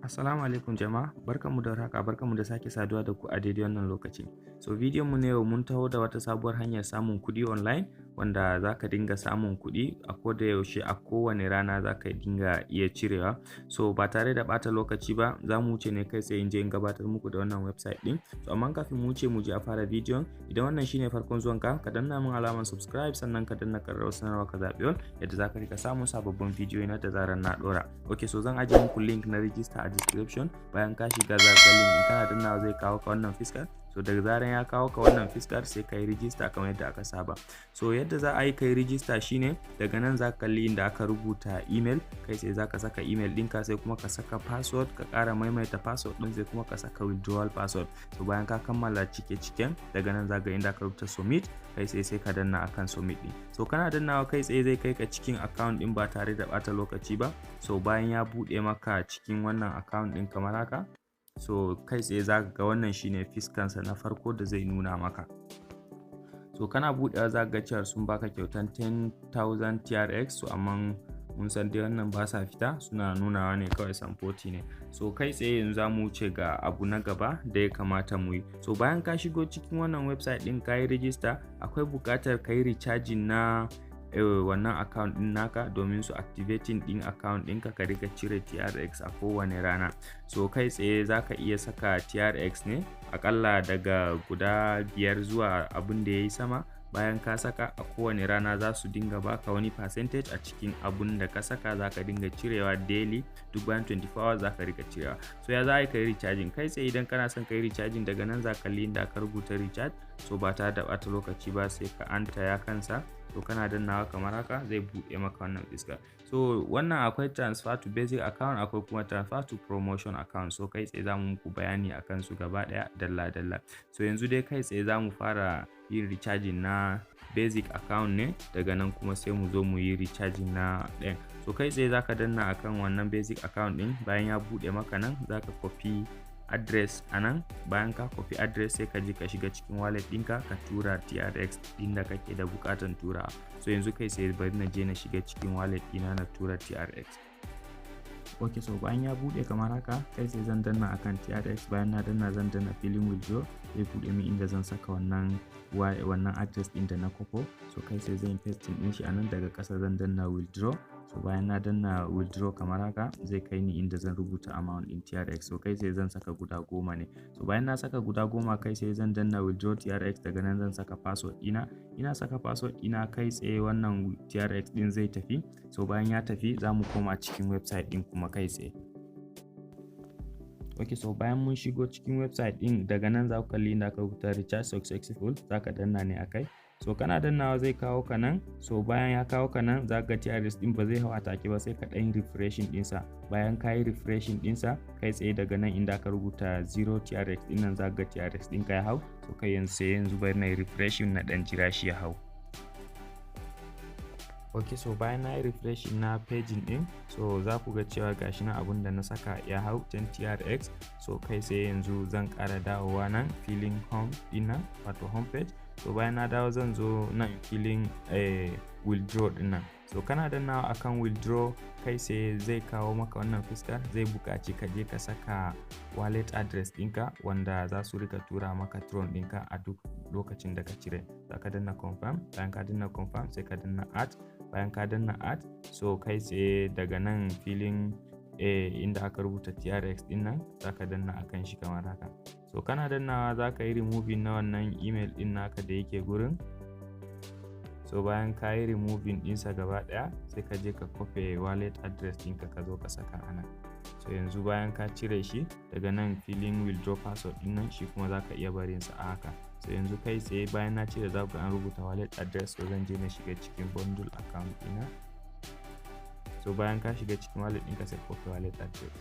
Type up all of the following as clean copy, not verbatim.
Assalamu alaikum jama'a, barkanmu da warhaka, barkanmu da sake saduwa da ku a daidai wannan lokaci. So bidiyon mu na yau mun taho da wata sabuwar hanyar samun kuɗi online wanda za ka dinga samun kuɗi a koda yaushe, a kowane rana za ka dinga iya cirewa. So ba tare da ɓata lokaci ba, za mu wuce ne kai tsaye in je in gabatar muku da wannan website ɗin. So amma kafin mu wuce mu je a fara bidiyon, idan wannan shine farkon zuwanka, ka danna min alamar subscribe, sannan ka danna ƙararrawar sanarwa, ka zaɓi all yadda za ka rika samun sababbin bidiyoyi na da zarar na ɗora. Okay, so zan ajiye muku link na register a description. Bayan ka shiga, za ka link in kana dannawa zai kawo ka wannan fiskar. So daga zaran ya kawo ka wannan fiskar, sai ka yi rijista kamar yadda aka saba. So yadda za a yi ka yi rijista shine daga nan za ka kalli inda aka rubuta email, kai sai za ka saka email ɗinka, sai kuma ka saka password, ka ƙara maimaita password ɗin, sai kuma ka saka withdrawal password. So bayan ka kammala cike ciken, daga nan za ga inda aka rubuta submit, kai tsaye sai ka danna akan submit ɗin. So kana dannawa, kai tsaye zai kai ka cikin account ɗin ba tare da ɓata lokaci ba. So bayan ya buɗe maka cikin wannan account ɗin kamar haka, so kai tsaye za ka ga wannan shine fiskansa na farko da zai nuna maka. So kana buɗewa za ka ga cewa sun baka kyautan 10,000 TRX. So amma mun san dai wannan ba sa fita, suna nunawa ne kawai, samfoti ne. So kai tsaye yanzu za mu wuce ga abu na gaba da ya kamata mu yi. So bayan ka shigo cikin wannan website ɗin, ka yi rijista, akwai buƙatar ka yi recharging na wannan account din naka domin su activating din account ɗinka, ka riga cire TRX a kowane rana. So kai tsaye za ka iya saka TRX ne akalla daga guda 5 zuwa abin da ya yi sama. Bayan ka saka, a kowane rana za su dinga baka wani percentage a cikin abun da ka saka. Za ka dinga cirewa daily, duk bayan 24 hours za ka rika cirewa. So ya za a yi ka yi recharging? Kai tsaye idan kana son ka yi recharging, daga nan za ka kalli inda aka rubuta recharge. So ba tare da ɓata lokaci ba, sai ka antaya kansa. So kana dannawa kamar haka, zai buɗe maka wannan fuska. So wannan akwai transfer to basic account, akwai kuma transfer to promotion account. So kai tsaye za mu muku bayani akan su gaba ɗaya dalla dalla. So yanzu dai kai tsaye za mu fara yin recharging na basic account ne, daga nan kuma sai mu zo mu yi recharging na ɗayan. So kai tsaye zaka danna akan wannan basic account ɗin. Bayan ya buɗe maka nan, zaka copy address a nan. Bayan ka copy address, sai ka je ka shiga cikin wallet ɗinka, ka tura TRX ɗin da kake da buƙatan tura. So yanzu kai sai bari na je na shiga cikin wallet ɗina na tura TRX. Ok, so bayan ya buɗe kamar haka, kai sai zan danna akan TRX. Bayan na danna, zan danna filin withdraw, zai buɗe min inda zan saka wannan address ɗin da na kwafo. So kai sai zan pasting ɗin shi a nan. Daga ƙasa zan danna withdraw. So bayan na danna withdraw kamar haka, zai kai ni inda zan rubuta amount ɗin TRX. So kai sai zan saka guda 10 ne. So bayan na saka guda 10, kai sai zan danna withdraw TRX. Daga nan zan saka password ɗina. Ina saka password ɗina, kai tsaye wannan TRX ɗin zai tafi. So bayan ya tafi, za mu koma cikin website ɗin kuma kai tsaye. Ok, so bayan mun shigo cikin website ɗin, daga nan za ku kalli inda aka rubuta recharge successful, za ka danna ne akai. So kana dannawa zai kawo ka nan. So bayan ya kawo ka nan, za ka ga TRX din ba zai hau a take ba, sai ka ɗan refreshing ɗinsa. Bayan ka yi refreshing ɗinsa, kai tsaye daga nan inda aka rubuta 0 TRX ɗin nan, za ka ga TRX ɗin ka ya hau. So kai yanzu sai yanzu bari na yi refreshing, na ɗan jira shi ya hau. Ok, so bayan na yi refreshing na paging din, so za ku ga cewa gashi na abun da na saka ya hau, 10 TRX. So kai sai yanzu zan ƙara dawowa nan filin home din nan, wato home page. So bayan na dawo, zan zo nan filin withdraw din nan. So kana dannawa akan withdraw, kai sai zai kawo maka wannan fuskar, zai buƙaci ka je ka saka wallet address ɗinka wanda za su rika tura maka Tron ɗinka a duk lokacin da ka cire. Za ka danna confirm. Bayan ka danna confirm, sai ka danna add. Bayan ka danna add, so kai tsaye daga nan filin inda aka rubuta TRX din nan, za ka danna akan shi kamar haka. So kana dannawa, za ka yi removing na wannan email din naka da yake gurin. So bayan ka yi removing ɗinsa gaba ɗaya, sai ka je ka copy wallet address ɗinka, ka zo ka saka a nan. So yanzu bayan ka cire shi, daga nan filin withdraw password ɗin nan, shi kuma za ka iya barin sa a haka. So yanzu kai tsaye bayan na cire, za ku an rubuta wallet address. So zan je na shiga cikin bundle account ɗina. So bayan ka shiga cikin wallet ɗinka, sai copy wallet address.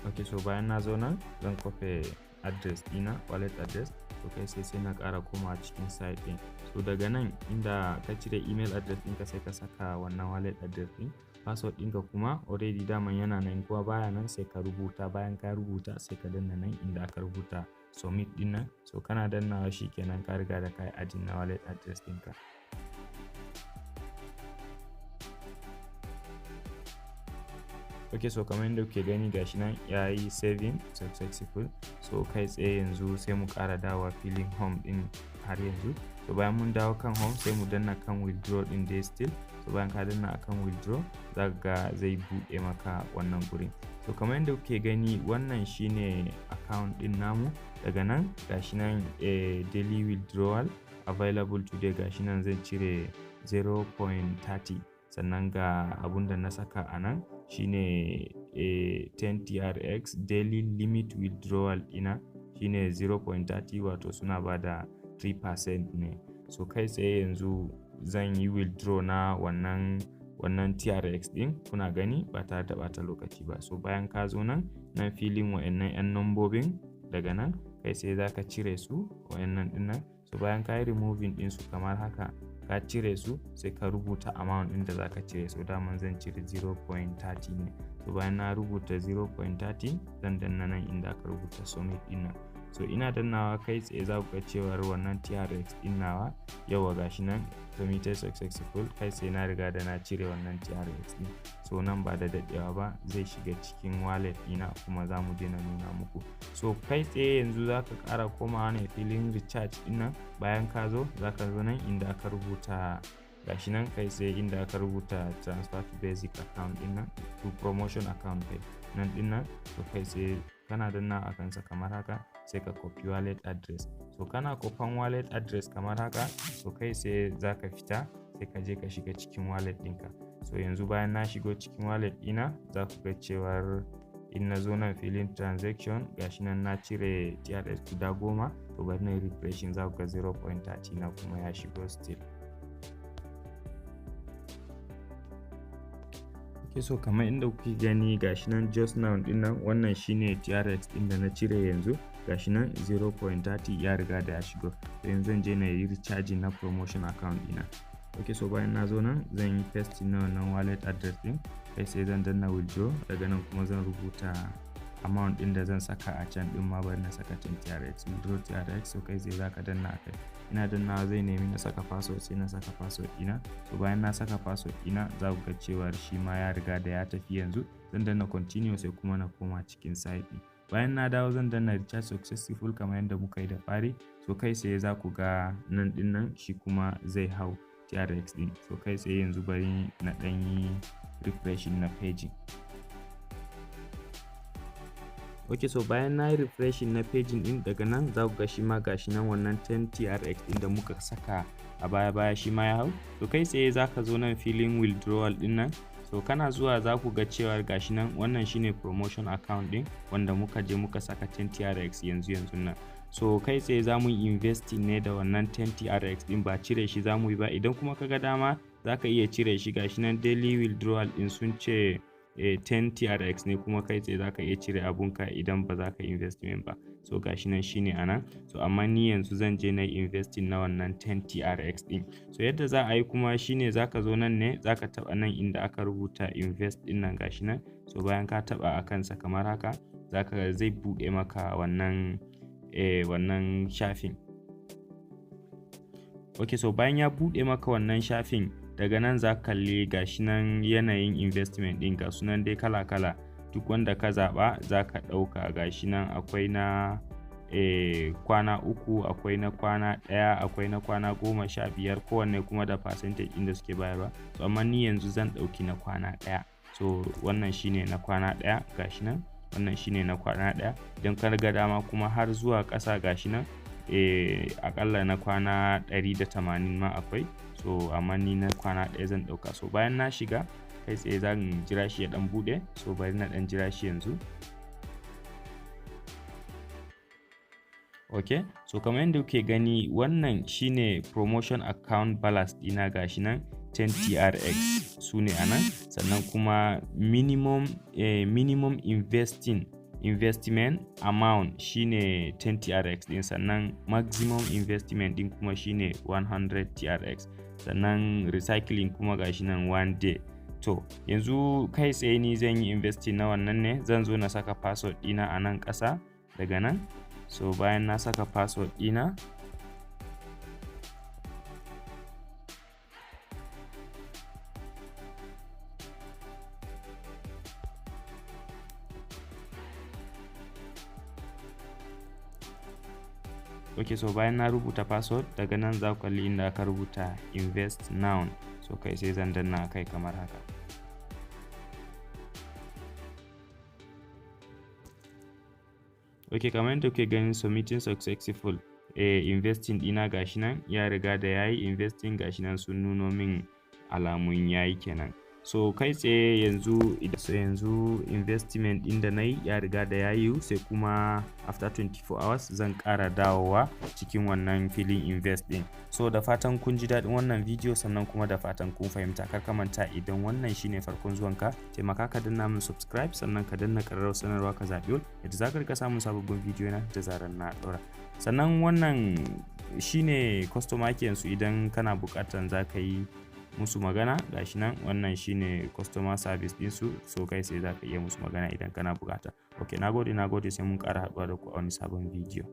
Ok, so bayan na zo nan, zan copy address ɗina, wallet address. So kai sai na ƙara komawa cikin site ɗin. So daga nan inda ka cire email address ɗinka, sai ka saka wannan wallet address ɗin. Password ɗinka kuma already daman yana nan, kuma baya nan sai ka rubuta. Bayan ka rubuta, sai ka danna nan inda aka rubuta submit ɗin nan. So kana dannawa, kenan ka riga da ka yi adding na wallet address ɗinka. Ok, so kamar yadda kuke gani, gashi nan ya yi saving successful. So kai tsaye yanzu sai mu ƙara dawowa filin home din har yanzu. So bayan mun dawo kan home, sai mu danna kan withdraw din dai still. So bayan ka danna akan withdraw, za ga zai buɗe maka wannan gurin. So kamar yadda kuke gani, wannan shine account din namu. Daga nan gashi nan, daily withdrawal available today, gashi nan zan cire 0.30. Sannan ga abun da na saka a nan shine 10 TRX. Daily limit withdrawal ina shine 0.30, wato suna ba da 3% ne. So kai tsaye yanzu zan yi withdraw na wannan TRX din, kuna gani, ba tare da bata lokaci ba. So bayan ka zo nan filin wa'annan 'yan nambobin, daga nan kai sai za ka cire su, wa'annan dinnan. So bayan ka yi removing din su kamar haka, ka cire su, sai ka rubuta amount din da za ka cire. So daman zan cire 0.30 ne. So bayan na rubuta 0.30, zan danna nan inda aka rubuta submit din nan. So ina dannawa, kai tsaye za ku ga cewar wannan TRX din nawa, yawa, gashi nan submitted successful. Kai tsaye na riga da na cire wannan TRX din. So nan ba da daɗewa ba zai shiga cikin wallet ɗina, kuma za mu je na nuna muku. So kai tsaye yanzu za ka ƙara komawa ne filin recharge din nan. Bayan ka zo, za ka zo nan inda aka rubuta, gashi nan, kai tsaye inda aka rubuta transfer to basic account din nan, to promotion account kai, nan din nan. So kai tsaye kana danna a kansa kamar haka, sai ka copy wallet address. So kana kofan wallet address kamar haka, so kai sai za ka fita, sai ka je ka shiga cikin wallet ɗinka. So yanzu bayan na shigo cikin wallet ɗina, za ku ga cewar in na zo nan filin transaction, gashi nan na cire TRX guda 10. To bari na yi refreshing, za ku ga 0.30 na kuma ya shigo still. Okay, so kamar inda kuke gani, gashi nan just now din nan, wannan shine TRX din da na cire yanzu. Gashi nan 0.30 ya riga da ya shigo. To yanzu zan je na yi recharging na promotion account dina. Ok, so bayan na zo nan, zan yi pasting na wannan wallet address din. Kai sai zan danna withdraw. Daga nan kuma zan rubuta amount din da zan saka a can din ma. Bari na saka 10 TRX, withdraw TRX. So kai sai zaka danna akai. Ina dannawa, zai nemi na saka password, sai na saka password ɗina. So bayan na saka password ɗina, za ku ga cewa shi ma ya riga da ya tafi. Yanzu zan danna continue, sai kuma na koma cikin site ɗin. Bayan na dawo, zan danna recharge successful kamar yadda muka yi da fari. So kai sai za ku ga nan ɗin nan shi kuma zai hau TRX ɗin. So kai tsaye yanzu bari na ɗan yi refreshing na page. Ok, so bayan na yi refreshing na page din, daga nan za ku ga shi ma gashi nan, wannan 10 TRX din da muka saka a baya baya, shi ma ya hau. So kai tsaye za ka zo nan filin withdrawal din nan. So kana zuwa, za ku ga cewa gashi nan, wannan shine promotion account din wanda muka je muka saka 10 TRX yanzu yanzu nan. So kai tsaye za mu yi investing ne da wannan 10 TRX din, ba cire shi za mu yi ba. Idan kuma ka ga dama, za ka iya cire shi. Gashi nan daily withdrawal din sun ce 10 TRX ne, kuma kai tsaye za ka iya cire abunka idan ba za ka investment ba. So gashi nan shine anan. So amma ni yanzu zan je na yi investing na wannan 10 TRX din. So yadda za a yi kuma shine, za ka zo nan ne, za ka taɓa nan inda aka rubuta invest din nan, gashi nan. So bayan ka taɓa a kansa kamar haka, zaka zai buɗe maka wannan shafin. Ok, so bayan ya buɗe maka wannan shafin, daga nan za ka kalli gashi nan yanayin investment ɗin, ga sunan dai kala-kala, duk wanda ka zaɓa za ka ɗauka. Gashi nan akwai na kwana 3, akwai na kwana 1, akwai na kwana 15, kowanne kuma da percentage ɗin da suke bayarwa. So amma ni yanzu zan ɗauki na kwana 1. So wannan shine na kwana 1, gashi nan, wannan shine na kwana 1. Idan ka ga dama kuma, har zuwa ƙasa, gashi nan, akalla na kwana 180 ma akwai. So amma ni na kwana 1 zan ɗauka. So bayan na shiga, kai tsaye zan jira shi ya ɗan buɗe. So bari na ɗan jira shi yanzu. Ok, so kamar yadda kuke gani, wannan shine promotion account balance ɗina, gashi nan 10 TRX su ne a nan. Sannan kuma minimum investment amount shine 10 TRX din, sannan maximum investment din kuma shine 100 TRX, sannan recycling kuma gashi nan one day. To yanzu kai tsaye ni zan yi investing na wannan ne. Zan zo na saka password ɗina a nan ƙasa daga nan. So bayan na saka password ɗina, Ok, so bayan na rubuta password, daga nan za ku kalli inda aka rubuta "Invest now". So kai sai zan danna kai kamar haka. Ok, kamar yadda kuke gani, "Submitting successful". Investing ɗina gashi nan ya riga da yayi investing. Gashi nan sun nuno min alamun yayi kenan. So kai tsaye yanzu, so yanzu investment ɗin da na yi ya riga da ya yiwu. Sai kuma after 24 hours zan ƙara dawowa cikin wannan filin invest ɗin. So da fatan kun ji daɗin wannan video, sannan kuma da fatan kun fahimta. Kar ka manta, idan wannan shine farkon zuwanka, taimaka ka danna min subscribe, sannan ka danna ƙararrawar sanarwa, ka zaɓi all, yadda za ka rika samun sababbin bidiyo na da zarar na ɗora. Sannan wannan shine customer care su, idan kana buƙatan za ka yi musu magana. Gashi nan, wannan shine customer service ɗinsu. So kai sai za ka iya musu magana idan kana buƙata. Ok, nagode, nagode. Sai mun ƙara haɗuwa da ku a wani sabon bidiyo.